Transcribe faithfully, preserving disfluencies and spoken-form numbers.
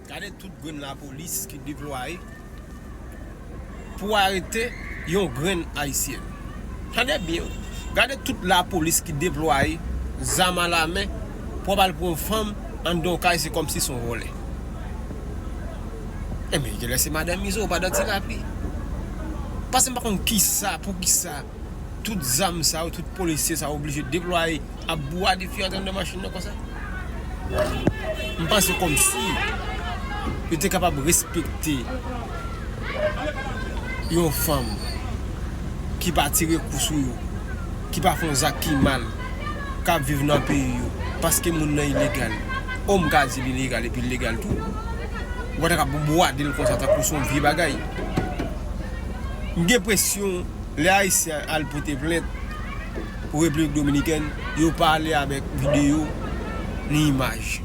Gade tout grenn lapolis ki deplwaye pou arete yon grenn Ayisyen. Tande byen wi. Gade tout lapolis ki deplwaye, zam alamen, pou al pran yon fanm anndan yon kay, se kòmsi se yon vòlè. Enben, genlè se madanm Izo, pa nan ti lapli. Paske m pa konn kisa, poukisa tout zam sa yo, tout polisye sa yo oblije deplwaye ap bourade fi anndan machin nan konsa. M panse kòmsi yo te kapab respekte yon fanm ki pa tire kou sou yo, ki pa fè yon zak ki mal, k ap viv nan peyi yo, paske moun nan ilegal. O, m ka di l ilegal epi l legal tou. Ou pa ta ka bourade l konsa tankou se yon vye bagay. M gen enpresyon lè Ayisyen al pote plent pou Repiblik Dominikèn, yo pa ale avèk videyo ni imaj.